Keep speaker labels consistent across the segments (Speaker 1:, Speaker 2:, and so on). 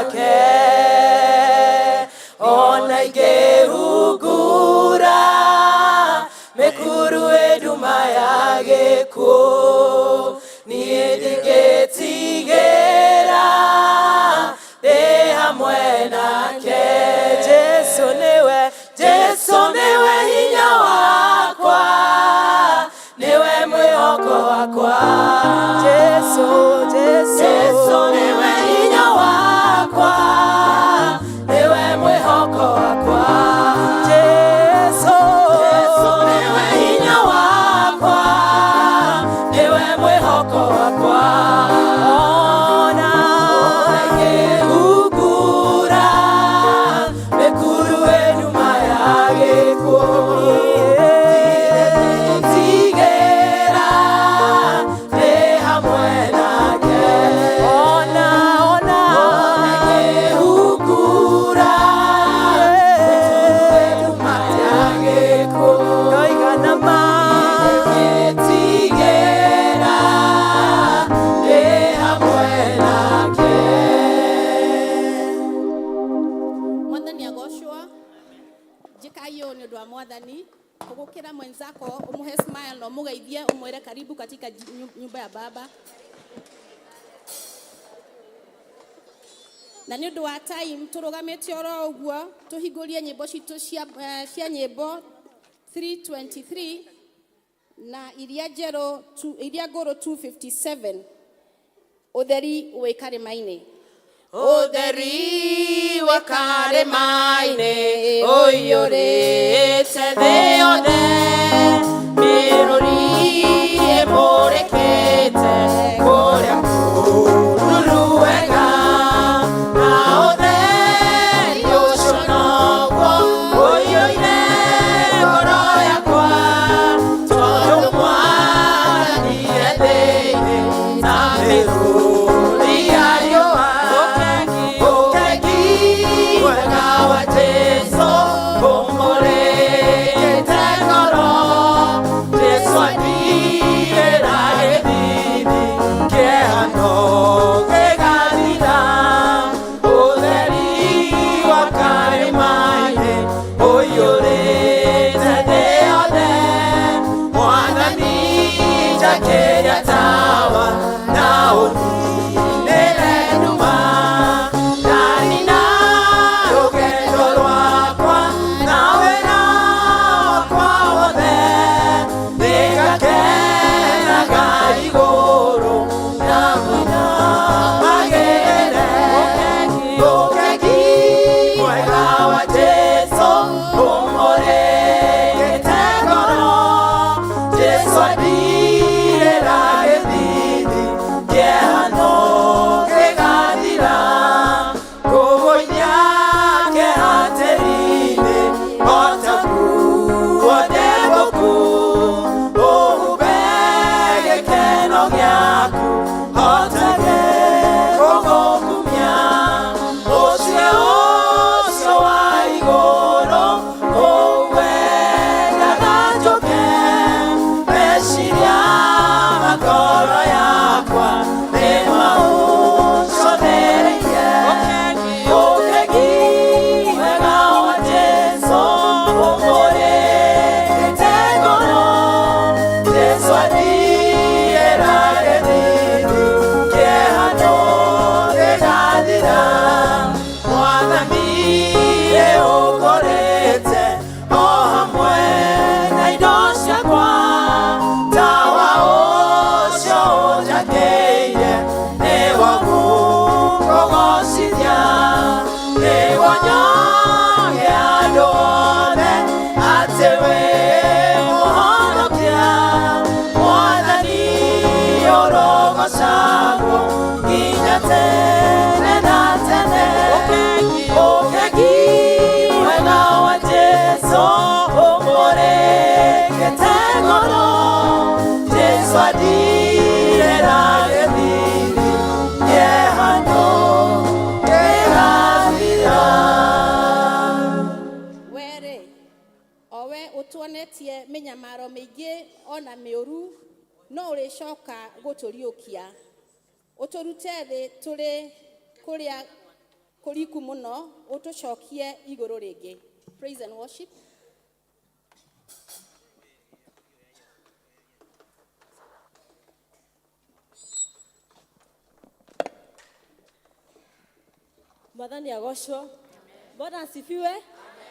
Speaker 1: Wake ona ingĩhungura mĩkuru ĩnduma ya gĩkuũ, niĩ ndingĩtigĩra, ndĩ hamwe nake. Jesu nĩwe, Jesu nĩwe hinya wakwa, nĩwe mwĩhoko wakwa. Jesu, Jesu, Jesu nĩwe hinya wakwa, nĩwe mwĩhoko wakwa. Jesu, Jesu nĩwe hinya wakwa, nĩwe mwĩhoko wakwa. Ona ingĩhungura mĩkuru ĩnduma ya gĩkuũ, ndigĩra, ndĩ hamwe nake. Ona, ona ingĩhungura mĩkuru ĩnduma ya gĩkuũ, ndoiga na ma, ndigĩra, ndĩ hamwe nake.
Speaker 2: Mwathani agocwo. Njĩkai ũũ nĩ ũndũ wa Mwathani. Kũgũkĩra mwenzako, ũmũhe smile na ũmũgeithie, ũmwĩre karibu katika nyumba ya Baba. Na nĩ ũndũ wa time, tũrũgamĩte oro ũguo, tũhingũrie nyĩmbo citũ cia nyĩmbo 323 na iria njerũ iria ngũrũ 257, Ũtheri wĩ Karĩma-inĩ.
Speaker 1: Ũtheri wa karĩma-inĩ ũiyũrĩte thĩ yothe, mĩrũri ĩmũrĩkĩte kũrĩa kũruru wega, na ũtheri ũcio noguo ũiyũire ngoro yakwa, tondũ Mwathani e thĩinĩ ta mĩrũri ya riũa. Ũkengi mwega wa Jesu ũmũrĩkĩte ngoro, Jesu andirĩra gĩthithi, kĩeha no gĩgathira. Ũtheri wa karĩma-inĩ ũiyũrĩte thĩ yothe, Mwathani njakĩria tawa na ũninĩre nduma. Ndanina rũgendo rwakwa na wĩra wakwa wothe, nĩngakenaga igũrũ na mũinamagĩrĩre. Ũkengi mwega wa Jesu ũmũrĩkĩte ngoro, Jesu andirĩra gĩthithi, kĩeha no gĩgathira. Kũgũithia kĩeha tĩri-inĩ ota nguo ndembũku, ũhumbe gĩkeno gĩaku, hotage gũgũkumia. Mũciĩ ũcio wa igũrũ kũu wendaga njũke, meciria ma ngoro yakwa nĩ maũcothereirie. Ũkengi mwega wa Jesu ũmũrĩkĩte ngoro, Jesu andirĩra gĩthithi, kĩeha no gĩgathira. Mwathani ũngorĩte o hamwe na indo ciakwa, tawa ũcio ũnjakĩire nĩ wa gũkũgocithia, nĩguo nyonie andũ othe atĩ wĩ mũhonokia. Mwathani ũrogocagwo nginya tene na tene. Ũkengi mwega wa Jesu ũmũrĩkĩte ngoro, Jesu andirĩra gĩthithi, kĩeha no gĩgathira.
Speaker 2: Were o we ũtuonetie mĩnyamaro mĩingĩ ona mĩũru, no ũrĩcoka gũtũriũkia, ũtũrute thĩ tũrĩ kũrĩa Kũriku mũno ũtũcokie igũrũ rĩngĩ. Praise and worship.
Speaker 3: Mwathani agocwo. Bwana asifiwe.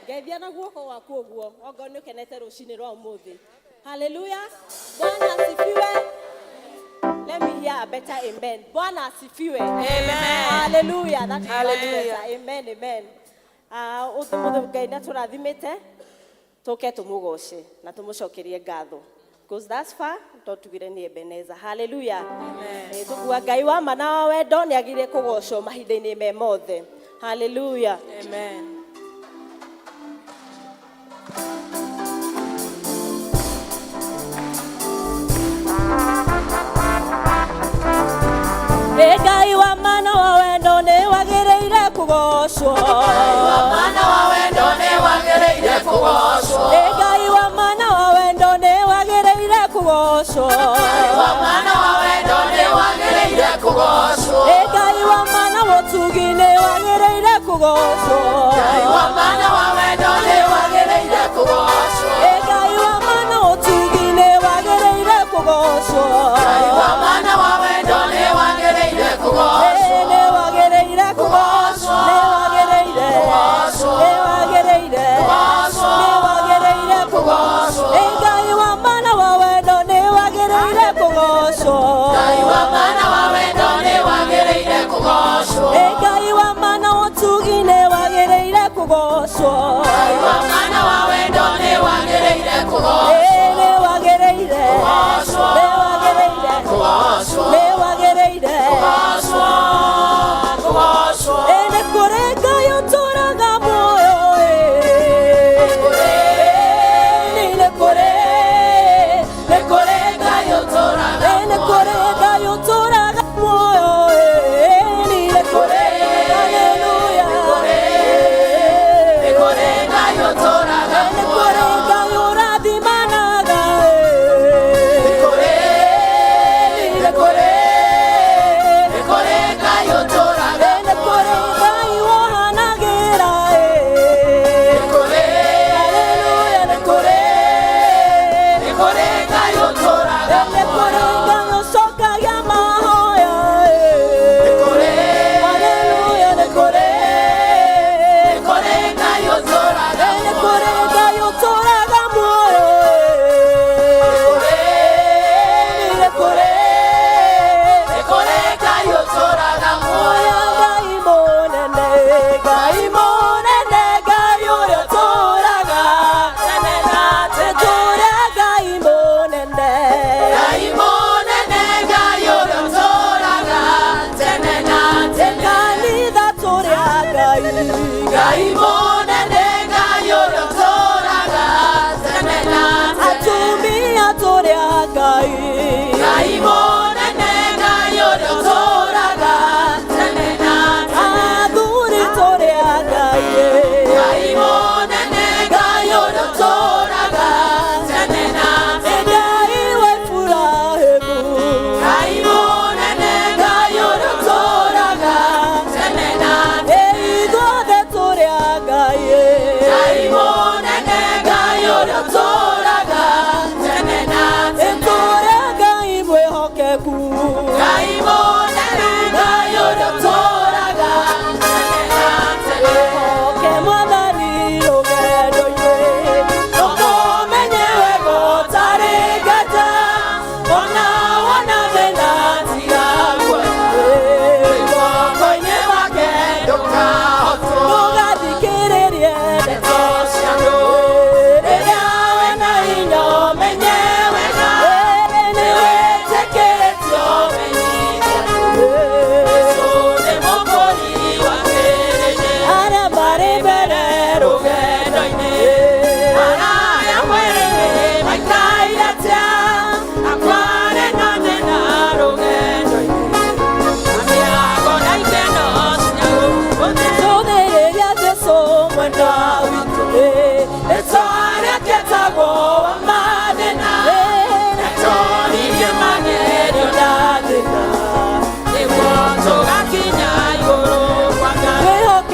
Speaker 3: Ngeithia na guoko gwaku ũguo ongorwo nĩ ũkenete rũcinĩ rwa ũmũthĩ. Haleluya. Bwana asifiwe. Let me hear a better amen. Bwana asifiwe.
Speaker 1: Amen.
Speaker 3: Hallelujah. That is much
Speaker 1: Hallelujah.
Speaker 3: better. Amen, amen. Ah, ũmũthĩ Ngai nĩ atũrathimĩte tũke tũmũgoce na tũmũcokerie ngatho, because thus far totugire nĩ Ebeneza. Hallelujah. Eh, tũkuga Ngai wa ma na wa wendo nĩ agire kũgocwo mahinda-inĩ me mothe. Hallelujah.
Speaker 1: Amen.
Speaker 3: Ĩ Ngai wa mana wa wendo nĩ wagĩrĩire kũgocwo.
Speaker 1: Mana wa wendo nĩ wagĩrĩire kũgocwo.
Speaker 3: Ĩ Ngai wa mana wa wendo nĩ wagĩrĩire kũgocwo.
Speaker 1: Wa mana wa wendo nĩ wagĩrĩire kũgocwo.
Speaker 3: Ĩ Ngai wa mana ũtugi nĩ wagĩrĩire kũgocwo.
Speaker 1: Wa mana wa wendo nĩ wagĩrĩire kũgocwo.
Speaker 3: Ĩ Ngai wa mana ũtugi nĩ wagĩrĩire kũgocwo.
Speaker 1: Wa mana wa wendo nĩ wagĩrĩire kũgocwo.
Speaker 3: Ĩ nĩ wagĩrĩire kũgocwo. Nĩ wagĩrĩire. Nĩ wagĩrĩire. Nĩ wagĩrĩire kũgocwo. Ĩ Ngai wa mana wa wendo nĩ wagĩrĩire kũgocwo.
Speaker 1: Ngai wa mana wa wendo nĩ wagĩrĩire kũgocwo.
Speaker 3: Ĩ Ngai wa mana ũtugi nĩ wagĩrĩire kũgocwo.
Speaker 1: Ngai wa mana wa wendo nĩ wagĩrĩire kũgocwo.
Speaker 3: Ĩ nĩ wagĩrĩire. Nĩ wagĩrĩire.
Speaker 1: Kũgocwo.
Speaker 3: Nĩ wagĩrĩire.
Speaker 1: Kũgocwo. Kũgocwo.
Speaker 3: Ĩ nĩ kũrĩ Ngai ũtũũraga muoyo ĩ. Ĩ nĩ kũrĩ.
Speaker 1: Nĩ kũrĩ Ngai ũtũũraga
Speaker 3: Ĩ nĩ kũrĩ Ngai ũtũũraga muoyo ĩ. Nĩ kũrĩ. Hallelujah.
Speaker 1: Nĩ kũrĩ Ngai ũtũũraga
Speaker 3: Nĩ kũrĩ Ngai ũrathimanaga
Speaker 1: Nĩ
Speaker 3: ĩ.
Speaker 1: kũrĩ.
Speaker 3: Nĩ kũrĩ.
Speaker 1: Nĩ kũrĩ Ngai ũtũũraga
Speaker 3: Nĩ kũrĩ Ngai wohanagĩra ĩ.
Speaker 1: Nĩ kũrĩ.
Speaker 3: Hallelujah, nĩ kũrĩ.
Speaker 1: Nĩ kũrĩ Ngai ũtũũraga
Speaker 3: Nĩ kũrĩ Ngai ũcokagia mahoya ĩ.
Speaker 1: Nĩ kũrĩ.
Speaker 3: Hallelujah, nĩ kũrĩ.
Speaker 1: Nĩ kũrĩ Ngai ũtũũraga
Speaker 3: Nĩ kũrĩ Ngai ũtũũraga muoyo ĩ. Nĩ kũrĩ.
Speaker 1: Nĩ kũrĩ Ngai ũtũũraga muoyo.
Speaker 3: Oya Ngai mũnene, Ngai mũnene, Ngai ũrĩa ũtũũraga
Speaker 1: Tene na tene.
Speaker 3: Tũrĩa Ngai mũnene.
Speaker 1: Ngai mũnene, Ngai ũrĩa ũtũũraga tene na tene.
Speaker 3: Kanitha tũrĩa Ngai.
Speaker 1: Ngai mũnene, Ngai ũrĩa ũtũũraga tene na tene.
Speaker 3: Atumia tũrĩa Ngai.
Speaker 1: Ngai mũnene, Ngai ũrĩa ũtũũraga tene na tene.
Speaker 3: Athuri tũrĩa Ngai.
Speaker 1: Ngai mũnene, Ngai ũrĩa ũtũũraga tene na tene.
Speaker 3: Ngai wa Iburahĩmu.
Speaker 1: Ngai mũnene, Ngai ũrĩa ũtũũraga tene na tene.
Speaker 3: Ithuothe tũrĩa Ngai.
Speaker 1: Ngai mũnene, Ngai ũrĩa ũtũũraga tene na tene.
Speaker 3: Tũrĩa Ngai mwĩhokeku.
Speaker 1: Ngai mũnene, Ngai ũrĩa ũtũũraga tene na tene.
Speaker 3: Wĩhoke Mwathani rũgendo-inĩ.
Speaker 1: Ũkũmenye wega ũtarĩ nganja, ona wona thĩna tiga guoya. Guoko-inĩ gwake ndũkahotwo.
Speaker 3: Ndũgathikĩrĩrie
Speaker 1: Ndeto cia andũ. Rĩrĩa wĩna hinya ũmenye wega, nĩwĩtĩkĩrĩtio ũmenyithie andũ. Jesũ nĩ Mũkũũri wa kĩrĩndĩ.
Speaker 3: Arĩa marĩ mbere
Speaker 1: Rũgendo-inĩ. Araya mwĩrĩ maikaire atĩa? Akware na thĩna rũgendo-inĩ. Mĩago na ikeno cinyagũkũ.
Speaker 3: Tũthĩrĩria Jesũ
Speaker 1: Mwendwa witũ. Rĩĩtwa rĩake etagwo wa mathĩna. Atonirie magerio na thĩna. Nĩguo tũgakinya igũrũ kwa Ngai.
Speaker 3: Wĩhoke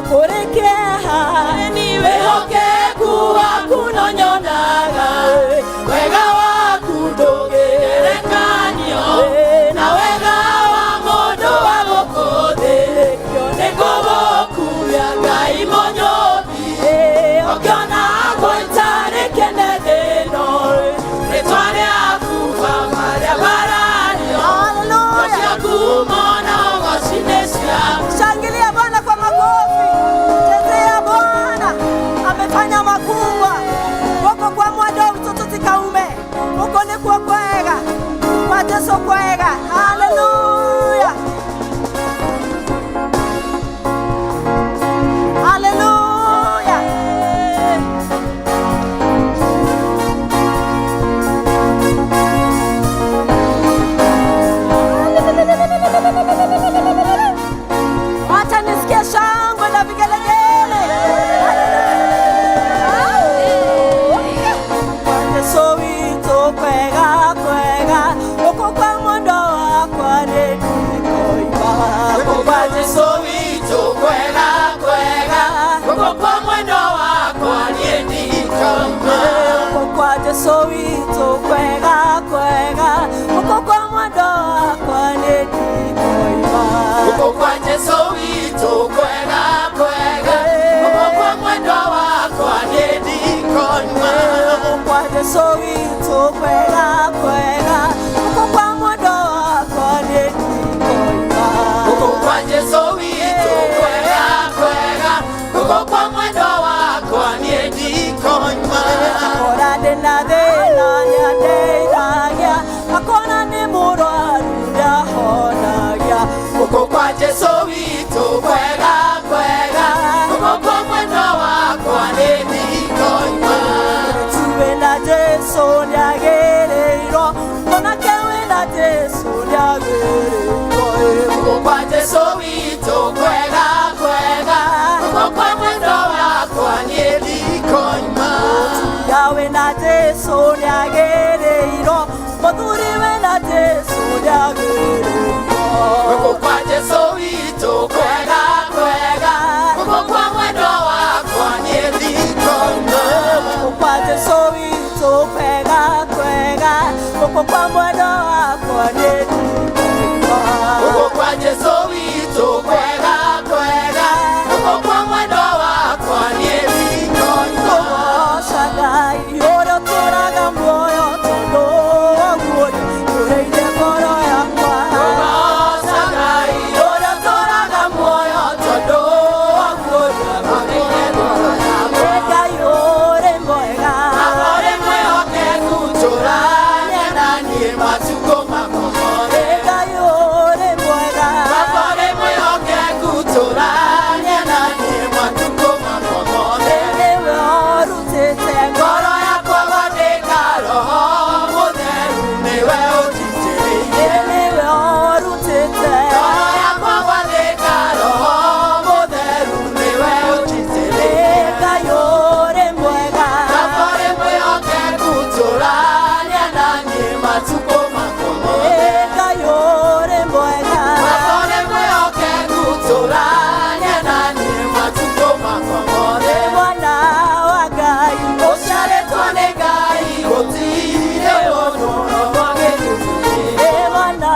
Speaker 3: Kũrĩ kĩeha.
Speaker 1: Wĩhokeku waku no nyonaga, wega waku ndũngĩgerekanio na wega wa mũndũ wa gũkũ thĩ. Nĩngũgũkuya Ngai mũnyũmbi, ũkĩona ngũitarĩ kĩene thĩ ĩno, rĩtwa rĩaku Baba rĩambarario.
Speaker 3: Hallelujah.
Speaker 1: Ciaku mona ũgoci nĩ ciaku.
Speaker 3: Shangilia Bwana kwa makofi. Chezea Bwana. Amefanya makubwa. Guoko kwa mwendo mtoto tikaume. Uko nikuo kwega. Kwa Jesu kwega. Hallelujah. Hallelujah. Wacha nisikie shangwe na vigelegele. Kwa Jesu witũ kwega kwega, gũkũ kwa mwendwa wakwa nĩ ndikoiba.
Speaker 1: Gũkũ kwa Jesu witũ kwega kwega, gũkũ kwa mwendwa wakwa niĩ ndikoima.
Speaker 3: Gũkũ kwa Jesu witũ kwega kwega, gũkũ kwa mwendwa wakwa nĩ ndikoiba.
Speaker 1: Gũkũ kwa Jesu witũ kwega kwega, gũkũ kwa mwendwa wakwa niĩ ndikoima.
Speaker 3: Gũkũ kwa Jesu witũ kwega kwega, gũkũ kwa mwendwa wakwa nĩ ndikoiba.
Speaker 1: Gũkũ kwa Jesu witũ kwega kwega, gũkũ kwa mwendwa wakwa niĩ ndikoima.
Speaker 3: Akora ndĩna thĩna nĩandeithagia, akona nĩ mũrwaru nĩahonagia.
Speaker 1: Gũkũ kwa Jesu witũ kwega kwega, gũkũ kwa mwendwa wakwa niĩ ndikoima.
Speaker 3: Tu wĩna Jesu nĩagĩrĩirwo, mwanake wĩna Jesu nĩagĩrĩirwo.
Speaker 1: Gũkũ kwa Jesu witũ kwega kwega, gũkũ kwa mwendwa wakwa niĩ ndikoima.
Speaker 3: Ya wĩna Jesu nĩagĩrĩirwo, mũthuri wĩna Jesu nĩagĩrĩirwo.
Speaker 1: Gũkũ kwa Jesu witũ kwega kwega, gũkũ kwa mwendwa wakwa niĩ ndikoima.
Speaker 3: Gũkũ kwa Jesu witũ kwega kwega, gũkũ kwa mwendwa wakwa nĩ ndikoiba.
Speaker 1: Gũkũ kwa Jesu witũ kwega kwega, gũkũ kwa mwendwa wakwa niĩ ndikoima.
Speaker 3: Kũgooca Ngai ũrĩa ũtũũraga muoyo tondũ ũguo nĩũrĩire ngoro yakwa.
Speaker 1: Kũgooca Ngai ũrĩa ũtũũraga muoyo tondũ ũguo nĩũrĩire ngoro yakwa.
Speaker 3: Nĩ Ngai ũrĩ mwega.
Speaker 1: Ũrĩ mwĩhokeku tũrania na niĩ matukũ makwa mothe.
Speaker 3: Nĩ Ngai ũrĩ mwega.
Speaker 1: Baba ũrĩ mwĩhokeku tũrania na niĩ matukũ makwa mothe.
Speaker 3: Nĩwe ũrutĩte
Speaker 1: Ngoro yakwa gwathĩka Roho Mũtheru nĩwe ũnjitĩrĩirie.
Speaker 3: Nĩwe ũrutĩte.
Speaker 1: Ngoro yakwa gwathĩka Roho Mũtheru nĩwe ũnjitĩrĩirie.
Speaker 3: Nĩ Ngai ũrĩ mwega.
Speaker 1: Baba ũrĩ mwĩhokeku tũrania na niĩ matukũ makwa mothe.
Speaker 3: Nĩ Ngai ũrĩ mwega.
Speaker 1: Baba ũrĩ mwĩhokeku tũrania na niĩ matukũ makwa mothe.
Speaker 3: Mwana wa Ngai.
Speaker 1: Ũciarĩtwo nĩ Ngai gũtirĩ ũndũ wagĩtũtũrĩre.
Speaker 3: Nĩ mwana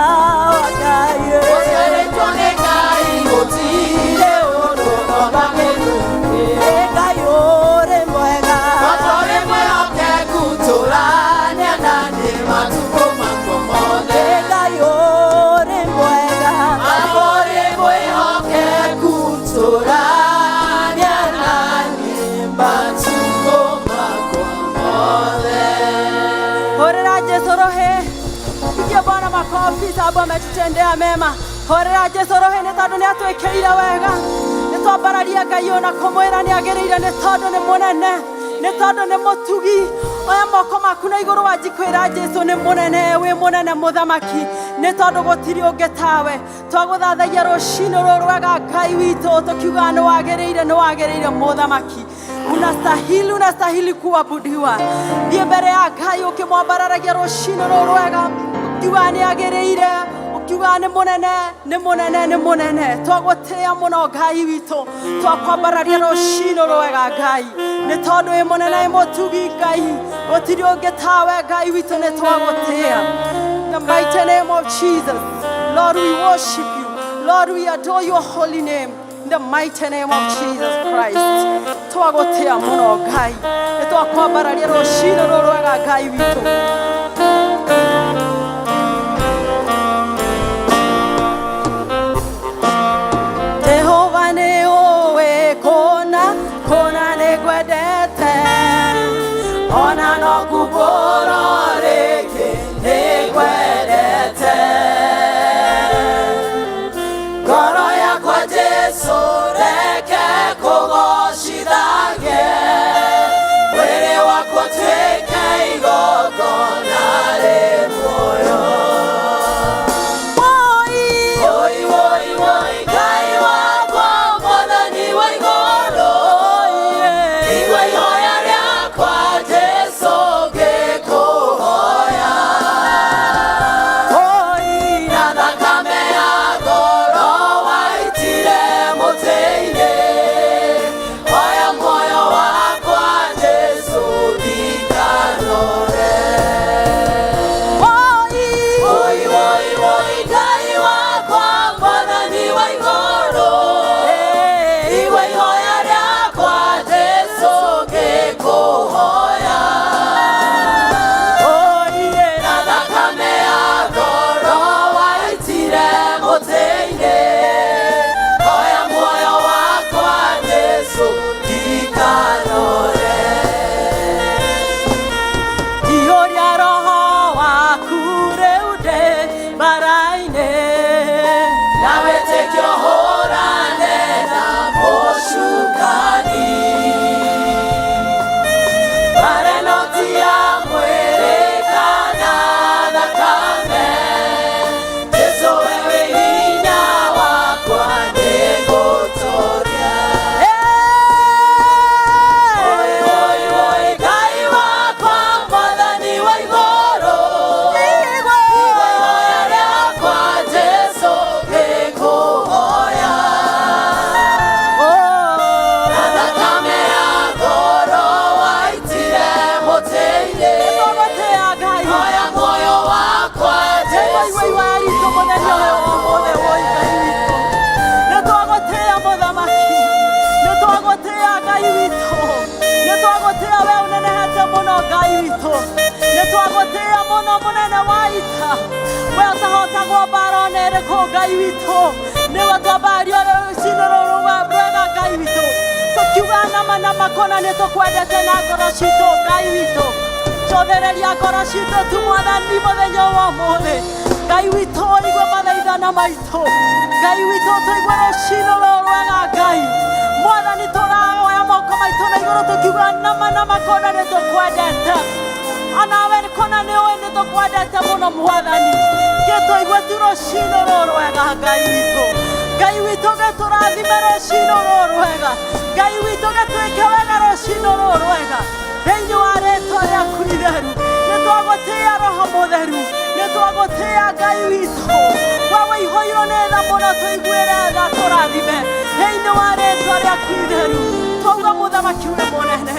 Speaker 3: wa Ngai.
Speaker 1: Ũciarĩtwo nĩ Ngai gũtirĩ ũndũ wagĩtũtũrĩre.
Speaker 3: Nĩ Ngai ũrĩ mwega.
Speaker 1: Baba ũrĩ mwĩhokeku tũrania na niĩ matukũ makwa mothe.
Speaker 3: Nĩ Ngai ũrĩ mwega.
Speaker 1: Baba ũrĩ mwĩhokeku tũrania na niĩ matukũ makwa mothe.
Speaker 3: Horera Jesu rohe. Pigia Bwana makofi sababu ametutendea mema. Horera Jesu rohe nĩ tondũ nĩ atwĩkĩire wega. Nĩ twambararia Ngai ona kũmwĩra nĩ agĩrĩire nĩ tondũ nĩ mũnene, nĩ tondũ nĩ mũtugi. Oya moko maku na igũrũ wanji kwĩra Jesu nĩ mũnene, wĩ mũnene mũthamaki, nĩ tondũ gũtirĩ ũngĩ tawe. Twagũthathaia rũcinĩ rũrũ rwega Ngai witũ tũkiugaga nĩ wagĩrĩire, nĩ wagĩrĩire mũthamaki. Unastahili, unastahili kuabudiwa. Thiĩ mbere ya Ngai ũkĩmwambararagia rũcinĩ rũrũ rwega, ũkiugaga nĩ agĩrĩire.
Speaker 4: Kiuga nĩ mũnene, nĩ mũnene, nĩ mũnene. Twagũtĩĩa mũno Ngai witũ, twakwambararia rũcinĩ rwega Ngai, nĩ tondũ wĩ mũnene, wĩ mũtugi Ngai, gũtirĩ ũngĩ tawe Ngai witũ, nĩ twagũtĩĩa. The mighty name of Jesus, Lord, we worship you. Lord, we adore your holy name. In the mighty name of Jesus Christ. Twagũtĩĩa mũno Ngai, nĩ twakwambararia rũcinĩ rũrũ rwega Ngai witũ. Jehova nĩ ũĩ kũna kũna nĩ ngwendete,
Speaker 1: Ona no kumbũrwo rĩngĩ nĩ ngwendete. Ngoro yakwa Jesũ reke kũgocithagie, mwĩrĩ wakwa ũtuĩke igongona rĩ muoyo.
Speaker 4: Woi.
Speaker 1: Woi, woi, woi, Ngai wakwa, Mwathani wa igũrũ, igua ihoya rĩakwa Jesũ ngĩkũhoya.
Speaker 4: Woi.
Speaker 1: Na thakame ya goro waitire mũtĩ-inĩ, oya muoyo wakwa Jesũ ndikanore.
Speaker 4: Woi.
Speaker 1: Woi, woi, woi, Ngai wakwa, Mwathani wa igũrũ, igua ihoya rĩakwa Jesũ ngĩkũhoya. Na thakame ya goro waitire mũtĩ-inĩ, oya muoyo wakwa Jesũ ndikanore.
Speaker 4: Ihũria roho waku rĩu ndĩ mbara-inĩ.
Speaker 1: Na wĩtĩkio hũrane na mũcukani, mbara ĩno ti ya mwĩrĩ kana thakame, Jesũ we wĩ hinya wakwa nĩngũtooria. Woi, woi, woi, Ngai wakwa, Mwathani wa igũrũ, igua ihoya rĩakwa Jesũ ngĩkũhoya. Na thakame ya goro waitire mũtĩ-inĩ,
Speaker 4: Tũgũtĩĩa Ngai.
Speaker 1: oya muoyo wakwa Jesũ.
Speaker 4: Witũ mũthenya ũyũ ũmũthĩ, woi Ngai witũ, nĩ twagũtĩĩa mũthamaki, nĩ twagũtĩĩa Ngai witũ, nĩ twagũtĩĩa we ũnenehete mũno Ngai witũ, nĩ twagũtĩĩa mũno mũnene wa ita, we ũtahotagwo mbara ona ĩrĩkũ Ngai witũ, nĩwe twambaria rũcinĩ rũrũ rwega Ngai witũ, tũkiuga nama nama kona nĩ tũkwendete na ngoro citũ Ngai witũ. Cothereria ngoro citũ tu mwathani mũthenya wa ũmũthĩ Ngai witũ, ũigue mathaithana maitũ Ngai witũ, tũigue rũcinĩ rũrũ rwega Ngai mwathani, tũraoya moko maitũ na igũrũ tũkiuga nama nama kona nĩ tũkwendete, anawe kona nĩ ũĩ nĩ tũkwendete mũno mwathani, gĩtũigue tu rũcinĩ rũrũ rwega Ngai witũ. Ngai witũ gĩtũrathime rũcinĩ rũrũ rwega Ngai witũ, gĩtwĩke wega rũcinĩ rũrũ rwega thĩinĩ wa rĩtwa rĩaku itheru. Nĩ twagũtĩĩa roho mũtheru, nĩ twagũtĩĩa Ngai witũ, we wĩihũirwo nĩ tha mũno, tũiguĩre tha, tũrathime thĩinĩ wa rĩtwa rĩaku itheru. Twauga mũthamaki wĩ mũnene.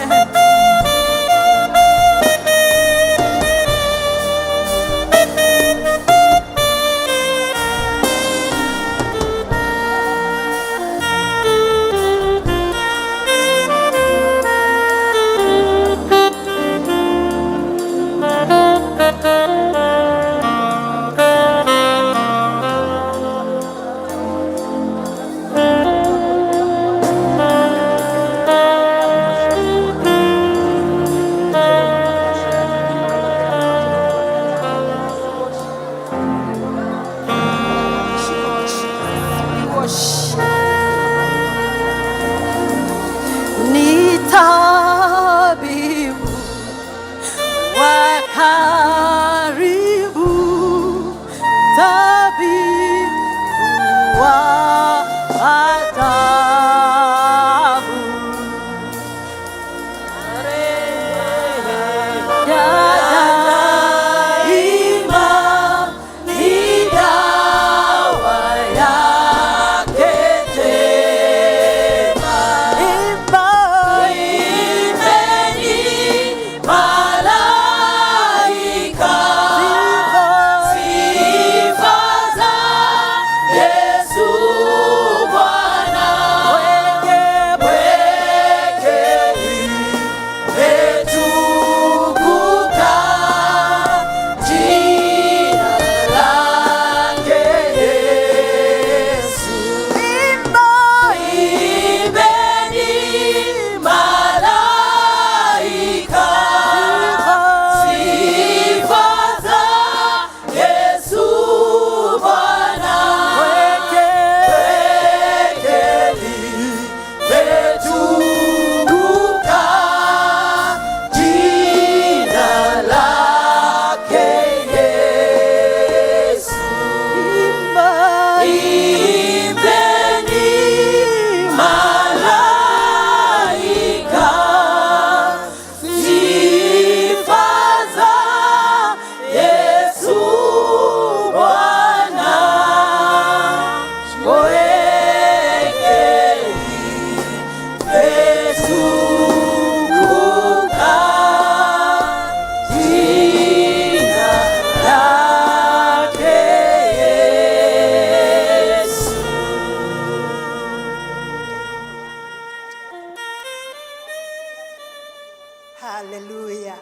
Speaker 5: Haleluya.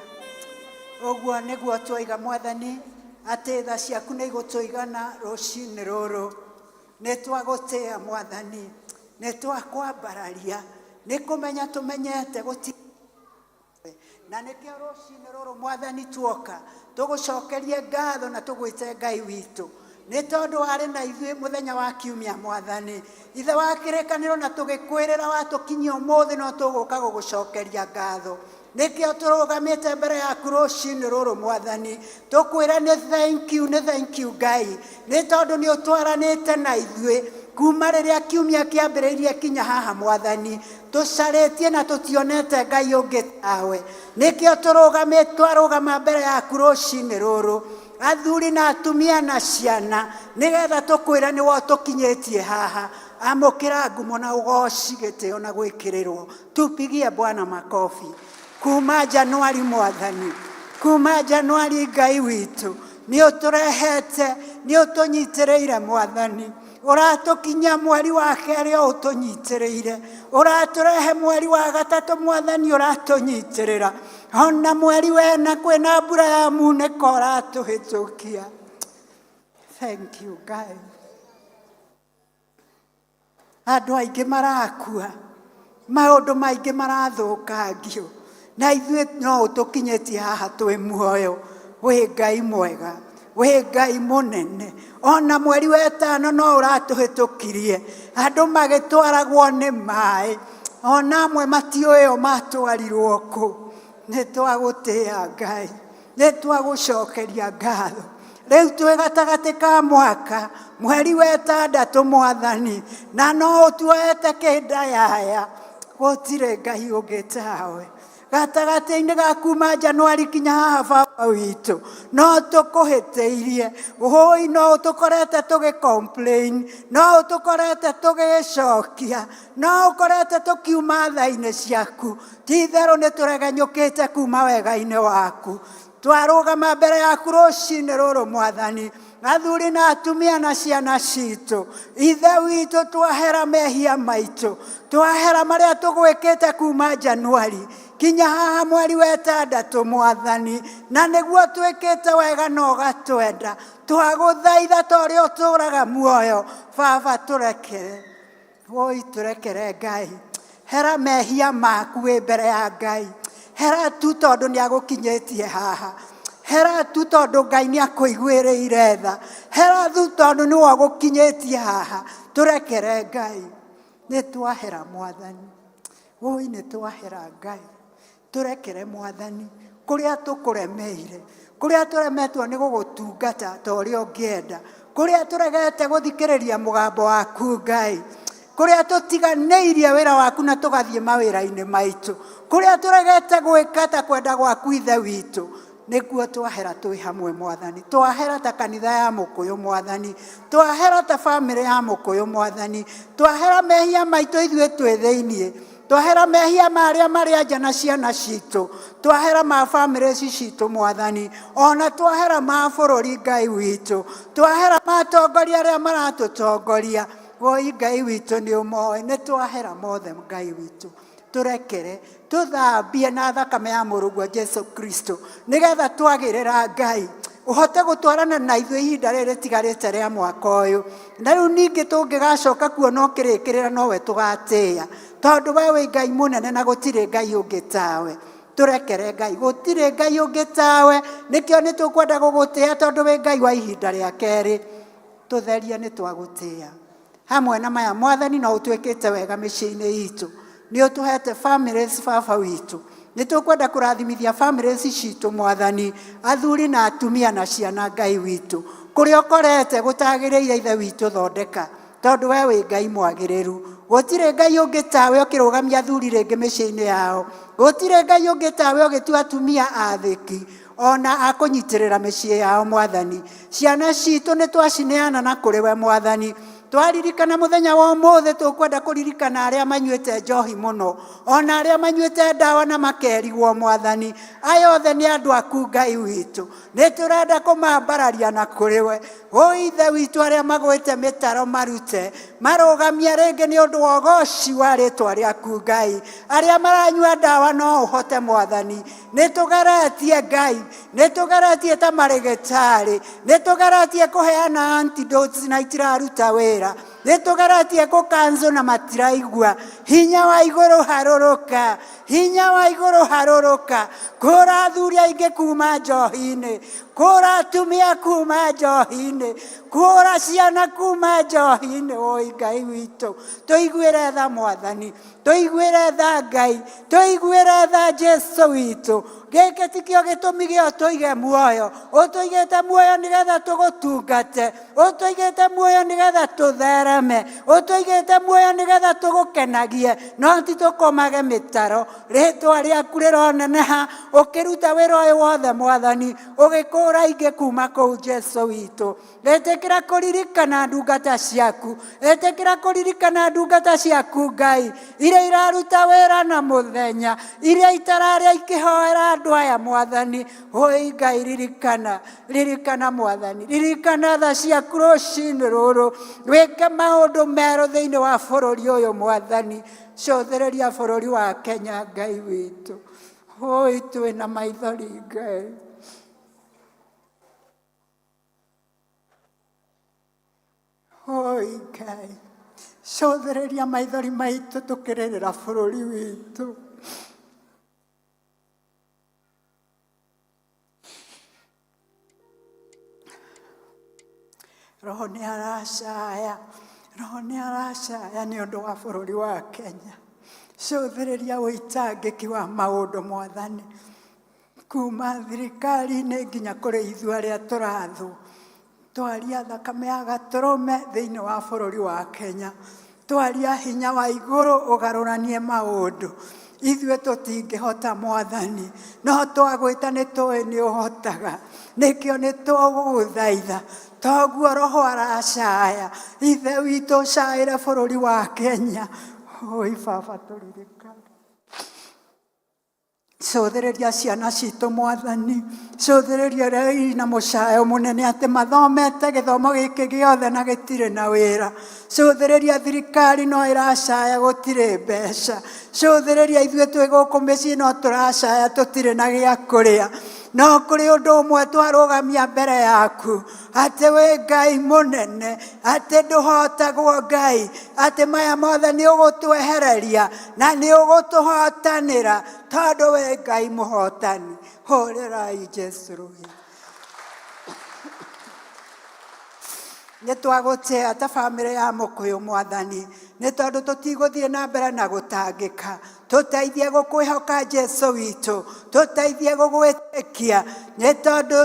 Speaker 5: Ũguo nĩguo twoiga Mwathani, atĩ tha ciaku nĩ igũtũigana rũcinĩ rũrũ. Nĩ twagũtĩĩa Mwathani, nĩ twakwambararia, nĩ kũmenya tũmenyete gũti na nĩkĩo rũcinĩ rũrũ Mwathani tuoka tũgũcokerie ngatho na tũgwĩte Ngai witũ, nĩ tondũ warĩ na ithuĩ mũthenya wa kiumia Mwathani Ithe wa kĩrĩkanĩro, na tũgĩkwĩrĩra watũkinyia ũmũthĩ no tũgũka gũgũcokeria ngatho. Nĩkĩo tũrũgamĩte mbere yaku rũcinĩ rũrũ Mwathani, tũkwĩra nĩ thank you, nĩ thank you Ngai, nĩ tondũ nĩ ũtwaranĩte na ithuĩ kuma rĩrĩa kiumia kĩambĩrĩirie kinya haha Mwathani. Tũcarĩtie na tũtionete Ngai ũngĩ tawe. Nĩkĩo twarũgama mbere yaku rũcinĩ rũrũ, athuri na atumia na ciana, nĩgetha tũkwĩre nĩwe ũtũkinyĩtie haha. Amũkĩra ngumo na ũgoci, gĩtĩo na gwĩkĩrĩrwo. Tupigie Bwana makofi. Kuma Januari Mwathani, kuma Januari Ngai witũ, nĩ ũtũrehete, nĩ ũtũnyitĩrĩire Mwathani. Ũratũkinyia mweri wa kerĩ o ũtũnyitĩrĩire, ũratũrehe mweri wa gatatũ Mwathani, ũratũnyitĩrĩra ona mweri wena kwĩna mbura ya munĩko ũratũhĩtũkia. Thank you Ngai. Andũ aingĩ marakua, maũndũ maingĩ marathũkangio, na ithuĩ no ũtũkinyĩtie haha twĩ muoyo. Wĩ Ngai mwega, wĩ Ngai mũnene. Ona mweri wetano no ũratũhĩtũkirie, andũ magĩtwaragwo nĩ maĩ, ona amwe matiũĩ o matwarirwo kũ. Nĩ twagũtĩĩa Ngai, nĩ twagũcokeria ngatho. Rĩu twĩ gatagatĩ ka mwaka, mweri wetandatũ Mwathani, na no ũtuoete kĩndayaya, gũtirĩ Ngai ũngĩ tawe. Gatagatĩ-inĩ ga kuma Januari kinya haha Baba witũ, no tũkũhĩtĩirie. Ũhũi, no ũtũkorete tũgĩ complain, no ũtũkorete tũgĩcokia, no ũkorete tũkiuma tha-inĩ ciaku. Ti itherũ nĩ tũregenyũkĩte kuma wega-inĩ waku. Twarũgama mbere yaku rũcinĩ rũrũ Mwathani, athuri na atumia na ciana citũ. Ithe witũ, twahera mehia maitũ, twahera marĩa tũgwĩkĩte kuma Januari kinya haha mweri wa ĩtandatũ Mwathani, na nĩguo twĩkĩte wega na ũgatwenda. Twagũthaitha ta ũrĩa ũtũraga muoyo, Baba tũrekere. Woi, tũrekere Ngai. Hera mehia maku wĩ mbere ya Ngai. Hera tu tondũ nĩ agũkinyĩtie haha. Hera tu tondũ Ngai nĩ akũiguĩrĩire tha. Hera tu tondũ nĩwe ũgũkinyĩtie haha. Tũrekere Ngai. Nĩ twahera Mwathani. Woi, nĩ twahera Ngai. Tũrekere Mwathani kũrĩa tũkũremeire, kũrĩa tũremetwo nĩ gũgũtungata ta ũrĩa ũngĩenda, kũrĩa tũregete gũthikĩrĩria mũgambo waku Ngai, kũrĩa tũtiganĩirie wĩra waku na tũgathiĩ mawĩra-inĩ maitũ, kũrĩa tũregete gwĩka ta kwenda gwaku Ithe witũ. Nĩkuo twahera twĩ hamwe Mwathani, twahera ta kanitha ya Mũkũyũ Mwathani, twahera ta bamĩrĩ ya Mũkũyũ Mwathani, twahera mehia maitũ ithuĩ twĩ thĩiniĩ, twahera mehia ma arĩa marĩ anja na ciana citũ, twahera ma bamĩrĩ ici citũ Mwathani, ona twahera ma bũrũri Ngai witũ, twahera ma atongoria arĩa maratũtongoria. Woi Ngai witũ nĩ ũmoĩ, nĩ twahera mothe Ngai witũ. Tũrekere, tũthambie na thakame ya mũrũguo Jesu Kristo, nĩgetha twagĩrĩra Ngai ũhote gũtwarana na ithuĩ ihinda rĩrĩ rĩtigarĩte rĩa mwaka ũyũ. Na rĩu ningĩ tũngĩgacoka kuona ũkĩrĩkĩrĩra nowe tũgatĩĩa, tondũ we wĩ Ngai mũnene na gũtirĩ Ngai ũngĩ tawe. Tũrekere Ngai, gũtirĩ Ngai ũngĩ tawe. Nĩkĩo nĩ tũkwenda gũgũtĩĩa tondũ wĩ Ngai wa ihinda rĩa kerĩ. Tũtherie, nĩ twagũtĩĩa. Hamwe na maya Mwathani, no ũtwĩkĩte wega mĩciĩ-inĩ itũ, nĩ ũtũhete families Baba witũ. Nĩ tũkwenda kũrathimithia families citũ Mwathani, athuri na atumia na ciana Ngai witũ. Kũrĩa ũkorete gũtagĩrĩire Ithe witũ thondeka, tondũ we wĩ Ngai mwagĩrĩru. Gũtirĩ Ngai ũngĩ tawe ũkĩrũgamia athuri rĩngĩ mĩciĩ-inĩ yao. Gũtirĩ Ngai ũngĩ tawe ũgĩtua atumia athĩki ona akũnyitĩrĩra mĩciĩ yao Mwathani. Ciana citũ nĩ twacineana na kũrĩ we Mwathani. Twaririkana mũthenya wa ũmũthĩ, tũkwenda kũririkana arĩa manyuĩte njohi mũno, ona arĩa manyuĩte ndawa na makerigwo Mwathani. Aya othe nĩ andũ aku Ngai witũ, nĩ tũrenda kũmambararia na kũrĩ we. Ũ Ithe witũ, arĩa magwĩte mĩtaro marute, marũgamia rĩngĩ nĩ ũndũ wa ũgoci wa rĩtwa rĩaku Ngai. Arĩa maranyua ndawa no ũhote Mwathani. Nĩ tũgeretie Ngai, nĩ tũgeretie ta marĩgĩtarĩ, nĩ tũgeretie kũheana antidotes na itiraruta wĩra, nĩ tũgeretie kũkanzũ na matiraigua. Hinya wa igũrũ harũrũka, hinya wa igũrũ harũrũka, kũra athuri aingĩ kuma njohi-inĩ, kũra atumia kuma njohi-inĩ, kũra ciana kuma njohi-inĩ. Oi Ngai witũ, tũiguĩre tha Mwathani, tũiguĩre tha Ngai, tũiguĩre tha Jesu witũ. Gĩkĩ tikĩo gĩtũmi gĩa ũtũige muoyo, ũtũigĩte muoyo nĩgetha tũgũtungate, ũtũigĩte muoyo nĩgetha tũthereme, ũtũigĩte muoyo nĩgetha tũgũkenagie, no ti tũkomage mĩtaro. Rĩtwa rĩaku rĩroneneha ũkĩruta wĩra ũyũ wothe Mwathani, ũgĩkũra ingĩ kuma kũu Jesu witũ. Ĩtĩkĩra kũririkana ndungata ciaku, ĩtĩkĩra kũririkana ndungata ciaku Ngai, iria iraruta wĩra na mũthenya, iria itararĩa ikĩhoera andũ aya Mwathani. Oi Ngai, ririkana, ririkana Mwathani, ririkana tha ciaku rũcinĩ rũrũ, wĩke maũndũ merũ thĩinĩ wa bũrũri ũyũ Mwathani. Cũthĩrĩria bũrũri wa Kenya Ngai witũ. Oi twĩna maithori Ngai. Oi Ngai, cũthĩrĩria maithori maitũ tũkĩrĩrĩra bũrũri witũ. Roho nĩ aracaya, Roho nĩ aracaya nĩ ũndũ wa bũrũri wa Kenya. Cũthĩrĩria ũitangĩki wa maũndũ Mwathani, kuma thirikari-inĩ nginya kũrĩ ithuĩ arĩa tũrathwo. Twaria thakame ya gatũrũme thĩinĩ wa bũrũri wa Kenya. Twaria hinya wa igũrũ ũgarũranie maũndũ. Ithuĩ tũtingĩhota Mwathani, no twagwĩta nĩ tũĩ nĩ ũhotaga. Nĩkĩo nĩ tũgũgũthaitha, toguo Roho aracaya. Ithe witũ ũcaĩre bũrũri wa Kenya. Oi Baba tũririkane. Cũthĩrĩria ciana citũ Mwathani, cũthĩrĩria ũrĩa ina mũcayo mũnene atĩ mathomete gĩthomo gĩkĩ gĩothe na gĩtirĩ na wĩra. Cũthĩrĩria thirikari no ĩracaya gũtirĩ mbeca. Cũthĩrĩria ithuĩ twĩ gũkũ mĩciĩ no tũracaya tũtirĩ na gĩa kũrĩa. No kũrĩ ũndũ ũmwe twarũgamia mbere yaku, atĩ wĩ Ngai mũnene, atĩ ndũhotagwo Ngai, atĩ maya mothe nĩ ũgũtwehereria na nĩ ũgũtũhotanĩra, tondũ wĩ Ngai mũhotani. Hũrĩrai Jesu rũhĩ. Nĩ twagũtĩa ta bamĩrĩ ya Mũkũyũ Mwathani, nĩ tondũ tũtigũthiĩ na mbere na gũtangĩka. Tũteithie gũkwĩhoka Jesu witũ, tũteithie gũgwĩtĩkia, nĩ tondũ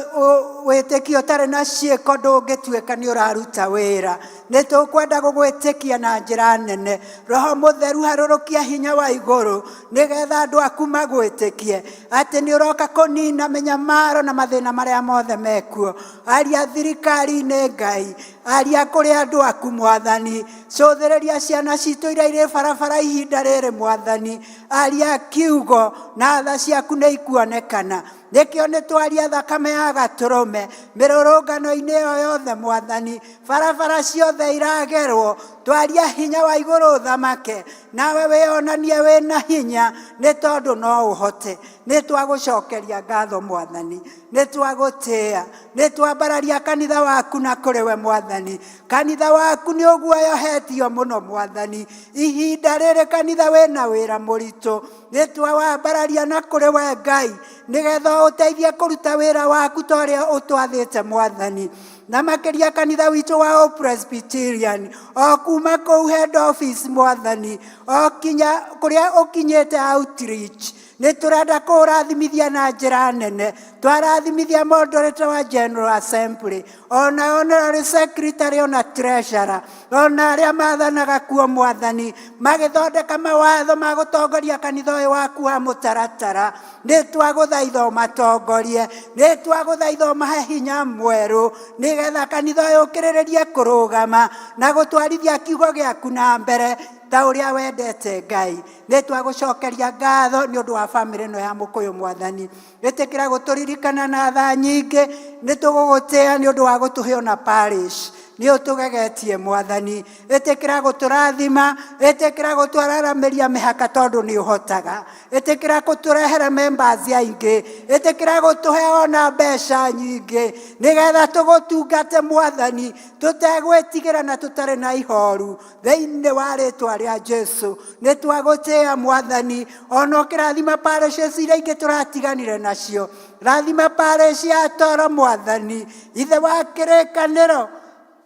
Speaker 5: wĩtĩkio ũtarĩ na ciĩko ndũngĩtuĩka nĩ ũraruta wĩra. Nĩ tũkwenda gũgwĩtĩkia na njĩra nene. Roho Mũtheru harũrũkia hinya wa igũrũ, nĩgetha andũ aku magwĩtĩkie atĩ nĩ ũroka kũnina mĩnyamaro na mathĩna marĩa mothe mekuo. Aria thirikari-inĩ Ngai, aria kũrĩ andũ aku Mwathani, cũthĩrĩria ciana citũ iria irĩ barabara ihinda rĩrĩ Mwathani, aria kiugo na tha ciaku nĩ ikuonekana. Nĩkĩo nĩ twaria thakame ya gatũrũme mĩrũrũngano-inĩ ĩyo yothe Mwathani, barabara ciothe iragerwo, twaria hinya wa igũrũ ũthamake, nawe wĩonanie wĩna hinya, nĩ tondũ no ũhote. Nĩ twagũcokeria ngatho Mwathani, nĩ twagũtĩĩa, nĩ twambararia kanitha waku na kũrĩ we Mwathani. Kanitha waku nĩ ũguoyohetio mũno Mwathani, ihinda rĩrĩ kanitha wĩna wĩra mũritũ, nĩ twawambararia na kũrĩ we Ngai, nĩgetha ũteithie kũruta wĩra waku ta ũrĩa ũtwathĩte Mwathani. Na makĩria kanitha witũ wa Presbyterian, o kuma kũu head office Mwathani, o kinya kũrĩa ũkinyĩte outreach, nĩ tũrenda kũrathimithia na njĩra nene. Twarathimithia moderator wa General Assembly, ona honorary secretary, ona treasurer, ona arĩa mathanaga kuo Mwathani, magĩthondeka mawatho ma gũtongoria kanitha ũyũ waku wa mũtaratara. Nĩ twagũthaitha ũmatongorie, nĩ twagũthaitha ũmahe hinya mwerũ, nĩgetha kanitha ũyũ ũkĩrĩrĩrie kũrũgama na gũtwarithia kiugo gĩaku na mbere ta ũrĩa wendete Ngai. Nĩ twagũcokeria ngatho nĩ ũndũ wa bamĩrĩ ĩno ya Mũkũyũ Mwathani. Ĩtĩkĩra gũtũririkana na tha nyingĩ, nĩ tũgũgũtĩa nĩ ũndũ wa gũtũhe ona parish. Nĩ ũtũgegetie Mwathani, ĩtĩkĩra gũtũrathima, ĩtĩkĩra gũtwararamĩria mĩhaka tondũ nĩ ũhotaga, ĩtĩkĩra gũtũrehere members aingĩ, ĩtĩkĩra gũtũhe ona mbeca nyingĩ nĩgetha tũgũtungate Mwathani tũtegwĩtigĩra na tũtarĩ na ihoru. Thĩinĩ wa rĩtwa rĩa Jesu nĩ twagũtĩĩa Mwathani, ona ũkĩrathima parishes iria ingĩ tũratiganire nacio, rathima parish ya Toro Mwathani, ithe wa kĩrĩkanĩro,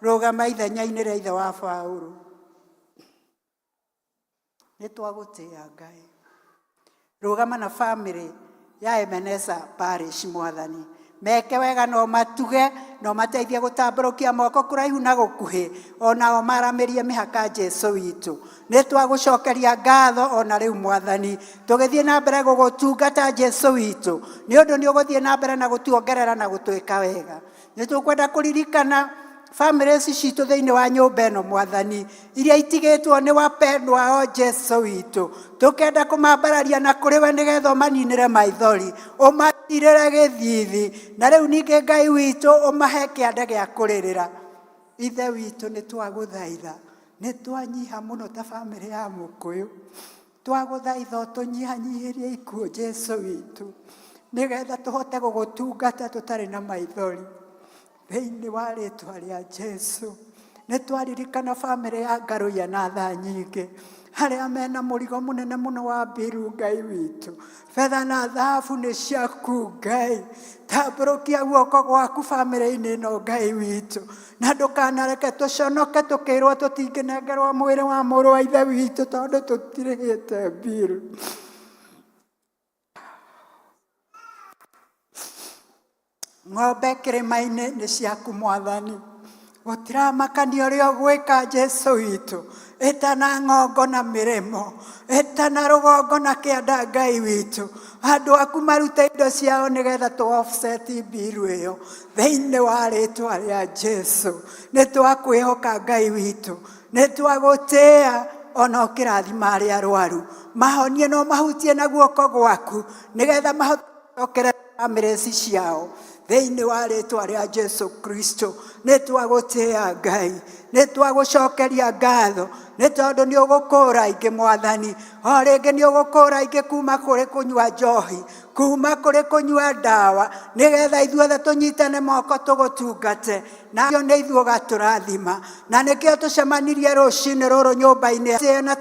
Speaker 5: rũgama ithenya-inĩ rĩa ithe wa Paũlũ. Nĩ twagũtĩĩa Ngai. Rũgama na family ya Ebeneza Parish Mwathani, meke wega no matuge no mateithie gũtambũrũkia moko kũraihu na gũkuhĩ, onao maramĩrie mĩhaka Jesu witũ. Nĩ twagũcokeria ngatho ona rĩu Mwathani, tũgĩthiĩ na mbere gũgũtungata Jesu witũ, nĩ ũndũ nĩ ũgũthiĩ na mbere na gũtuongerera na gũtwĩka wega. Nĩ tũkwenda kũririkana family ici citũ thĩinĩ wa nyũmba ĩno Mwathani, iria itigĩtwo nĩ wapendwa ao Jesu witũ, tũkenda kũmambararia na kũrĩ we nĩgetha ũmaninĩre maithori, ũmatirĩre gĩthithi, na rĩu ningĩ Ngai witũ ũmahe kĩande gĩa kũrĩrĩra. Ithe witũ nĩ twagũthaitha, nĩ twanyiha mũno ta family ya Mũkũyũ, twagũthaitha ũtũnyihanyihĩrie ikuũ Jesu witũ, nĩgetha tũhote gũgũtungata tũtarĩ na maithori. Thĩinĩ wa rĩtwa rĩa Jesu nĩ twaririkana family ya Ngaruiya na thaa nyingĩ, harĩa mena mũrigo mũnene mũno wa mbiru Ngai witũ. Betha na thahabu nĩ ciaku Ngai, tambũrũkia guoko gwaku family-inĩ ĩno Ngai witũ, na ndũkanareke tũconoke tũkĩrwo tũtingĩnengerwo mwĩrĩ wa mũrũ wa ithe witũ tondũ tũtirĩhĩte mbiru. Ng'ombe kĩrĩma-inĩ nĩ ciaku Mwathani, gũtiramakania ũrĩa ũgwĩka Jesu witũ, ĩtana ng'ongo na mĩrĩmo, ĩtana rũgongo na kĩanda Ngai witũ, andũ aku marute indo ciao nĩgetha tũ offset mbiru ĩyo. Thĩinĩ wa rĩtwa rĩa Jesu nĩ twakwĩhoka Ngai witũ, nĩ twagũtĩĩa ona ũkĩrathima arĩa arwaru, mahonie na ũmahutie na guoko gwaku nĩgetha mahote gũcokerera family ici ciao. Thĩinĩ wa rĩtwa rĩa Jesu Kristo nĩ twagũtĩĩa Ngai, nĩ twagũcokeria ngatho nĩ tondũ nĩ ũgũkũra aingĩ Mwathani, o rĩngĩ nĩ ũgũkũra aingĩ kuma kũrĩ kũnyua njohi, kuma kũrĩ kũnyua ndawa, nĩgetha ithuothe tũnyitane moko tũgũtungate, na nĩ ithuĩ ũgatũrathima, na nĩkĩo tũcemanirie rũcinĩ rũrũ nyũmba-inĩ na tũ.